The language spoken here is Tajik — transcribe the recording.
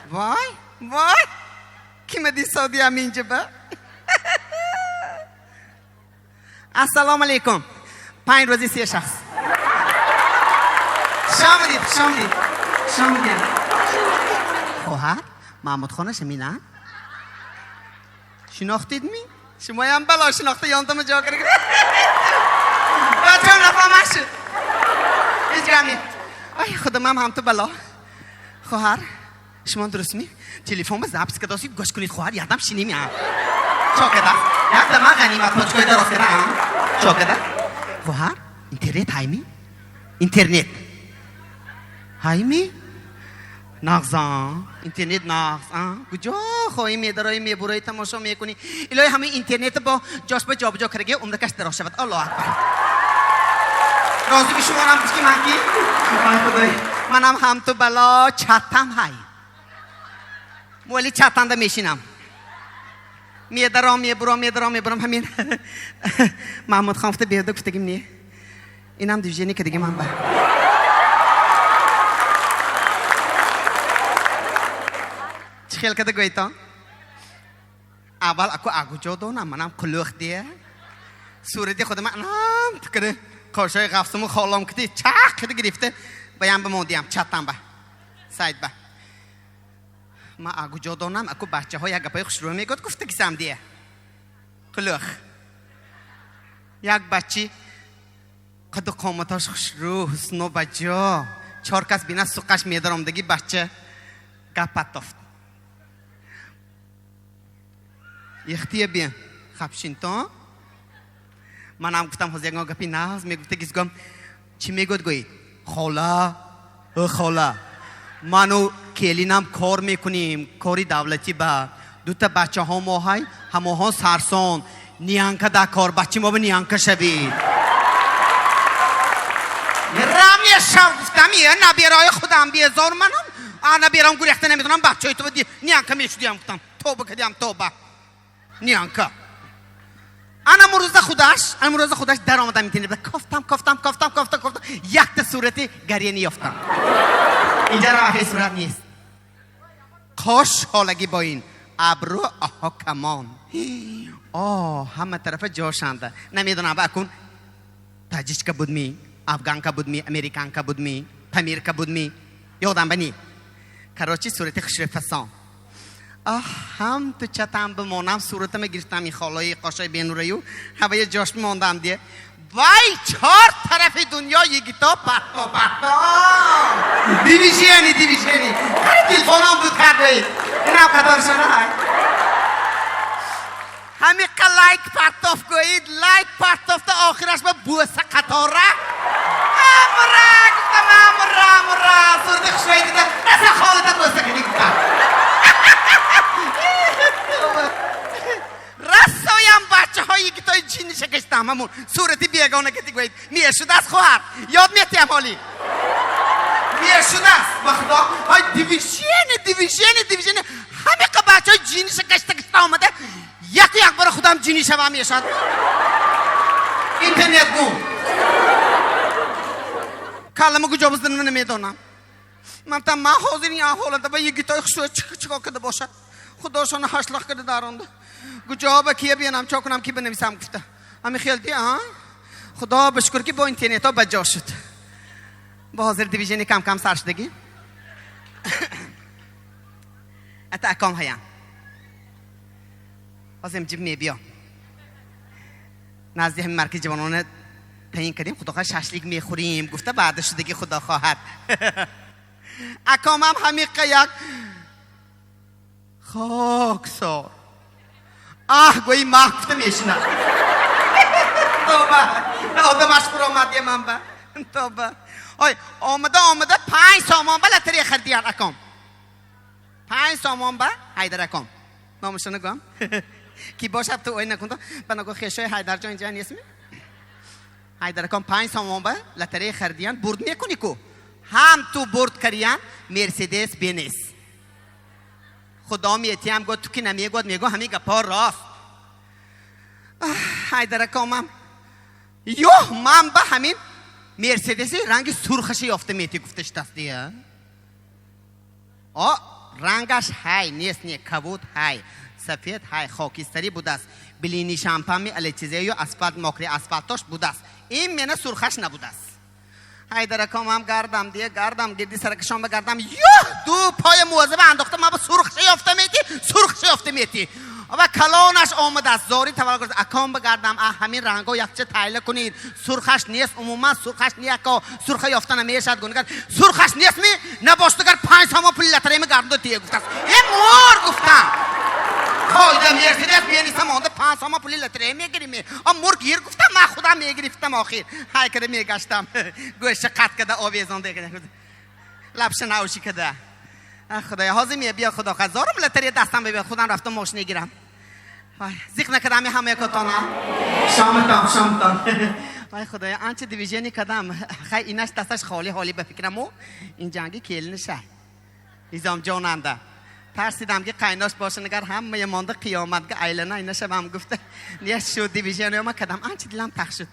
Вой, вой, кима дисодиям инҷа ба? Ассалому алайкум. 5 рӯзи се шахс. Хуш омадед, хуш омадед, хуш омадед. Хоҳар, Маҳмудхона шамина? Шинохтидми? Шумоям бало шинохта ёнтама ҷо киргид. Бачам нафаҳмаш шуд. Ҳеҷ гап не. Ай, худамам ҳам ту бало. Хоҳар, шумо дурустми? Телефон ба запись кардосид, гӯш кунед, хоҳар, якдам шинем я. Чо када? Якдам ман ғанимат почкои дароз када. Чо када? Хоҳар, интернет ҳайми? Интернет. Ҳайми? Нағза, интернет нағз, а? Куҷо хоҳӣ медароӣ, мебуроӣ, тамошо мекунӣ. Илоҳи ҳамаи интернет бо ҷош ба ҷобаҷо кардаги умракаш дароз шавад. Аллоҳу акбар. Розиги шуморам ки ман ки? Ай худой, манам ҳам ту бало чаттам ҳай. Вале чаттанда мешинам. Медаром, мебуром, медаром, мебуром ҳамин Маҳмудхон гуфта берда гуфтагим не. Инам движение кардагим ман ба. Чӣ хел када гӯйтон? Аввал аку агуҷо донам, манам қулӯх дия. Сурати худам анам тукири қошои ғафсуму холом кити чақ киди гирифта баям бимондиям чаттам ба. Сайт ба. Ман агуҷо донам, аку бачаҳо як гапои хушрӯ мегӯяд гуфта кисам дия. Қулӯх. Як бачи қаду қоматаш хушрӯ, ҳусну баҷо. Чор кас бина суқаш медаромдаги бача гап паттофт. Ихтия бин хабшинтон. Манам гуфтам ҳозир ягон гапи нағз мегуфта гизгом чӣ мегӯяд гӯед? Хола, ӯ хола. Ману келинам кор мекунем, кори давлатӣ ба. Дута бачаҳо мо ҳай, ҳамоҳон сарсон. Ниянка да кор, бачи мо ба ниянка шавед. Рамешав гуфтам, е набераи худам безор манам. А наберам гурехта намедонам бачаи ту ниянка мешудиям гуфтам. Тоба кардиам, тоба. Ниянка. Ана мурӯза худаш, ана мурӯза худаш даромадам интернет. Кофтам, кофтам, кофтам, кофтам, кофтам. Якта сурати гарени ёфтам. Инҷа равахи сурат нест. Қош ҳолагӣ бо ин. Абрӯ оҳо камон. О, ҳама тарафа ҷошанда. Намедонам акун таҷичка будми, афганка будми, американка будми, памирка будми. Ёдам ба ни. Короче, сурати хушрӯфасон. Аҳ, ҳам ту чатам бимонам, суратама гирифтам ин холаи қошои бенураю, ҳавая ҷош мондам дия. Вай, чор тарафи дунё йигито патто патто. Движение, движение. Телефоном буд кардаи. Инам қаторшона ҳай. Ҳамиқа лайк партоф гӯед, лайк партофта охираш ба бӯса қатора. Амра, гуфтам, амра, амра. Сурати хушрӯй дида, раса холата бӯса кунӣ гуфтам. Расоям бачаҳои йигитои ҷинниша каштам ҳамун сурати бегона кати гӯед. Мешудааст хоҳар, ёд метиҳам ҳоли. Мешудааст, ба худо. Ай движение, движение, движение. Ҳамиқа бачаҳои ҷинниша кашта кашта омада, яку як бора худам ҷинни шавам мешад. Интернет гум. Каллама куҷо бизданама намедонам. Ман там ман ҳозир ин аҳолата ба йигитои хушрӯй чиқо карда бошад. Худошона ҳашлақ карда даронда. Куҷо ба кия биянам, чо кунам, ки бинависам гуфта. Ҳами хел ди, а? Худо ба шукр ки бо интернетҳо ба ҷо шуд. Бо ҳозир движение кам-кам сар шудагӣ. Ата аком ҳаям. Ҳозир ҷиб мебиё. Назди ҳами маркази ҷавонона таъин кардем, худо хоҳад шашлик мехӯрем, гуфта баъда шудагӣ худо хоҳад. Акомам ҳамиқа як хоксор. Аҳ, гӯи маҳ гуфта мешинад. Тоба, одамаш фуромад ман ба. Тоба. Ой, омада омада 5 сомон ба лотерея харидиян аком. 5 сомон ба Ҳайдар аком. Номашро гӯям. Ки бошад ту ой накун ба нагӯ хешои Ҳайдарҷон инҷа нестми? Ҳайдар аком 5 сомон ба лотерея харидиян бурд мекунӣ ку. Ҳам ту бурд кариян Мерседес Бенес. Худо метиям гӯ ту ки намегӯяд мегӯ ҳамин гапҳо рост. Ҳайдар акомам. Ёҳ, ман ба ҳамин Мерседеси ранги сурхаша ёфта мети гуфта шитаст дия. О, Рангаш ҳай нест, не, кабуд ҳай, сафед ҳай, хокистарӣ будааст, блини шампами алечизею асфалт, мокри асфалтош будааст, ин мена сурхаш набудааст. Ҳайдаракомам гардам дия, гардам, гирди саракашон ба гардам, ё ду поя муозаба андохта, ма ба сурхша ёфта мети, сурхша ёфта мети. Ва калонаш омадааст, зори таваллуд. Аком ба гардам, а ҳамин ранго якча тайла кунед, сурхаш нест, умуман сурхаш неяко, сурха ёфта намешад. Гунагар сурхаш нестми, набоштагар 5 сомон пули лотереями гардо тия, гуфтааст. Э, мор, гуфтам, қоида Мерседес менисам, онда 5 сомон пули лотерея мегирими. А мур гир, гуфтам, ман худам мегирифтам. Охир ҳай када мегаштам, гӯша қат када, овезонда, лабша науши када. Худоя, ҳозир мебиёд, худо зорум лотерея дастам бибиёд, худам рафтам мошина гирам. Зиқ накардам ҳамаи котона. Шоматон, шоматон. Вай, худоя, анча движение кардам. Хай, инаш дасташ холӣ ҳолӣ, ба фикраму ин ҷанги келиниша низомҷонанда. Тарсидам, ки қайнош бошанагар, ҳамаи монда қиёматга айлана айнашавам гуфта, не, шу движение ма кардам, анча дилам тах шуд.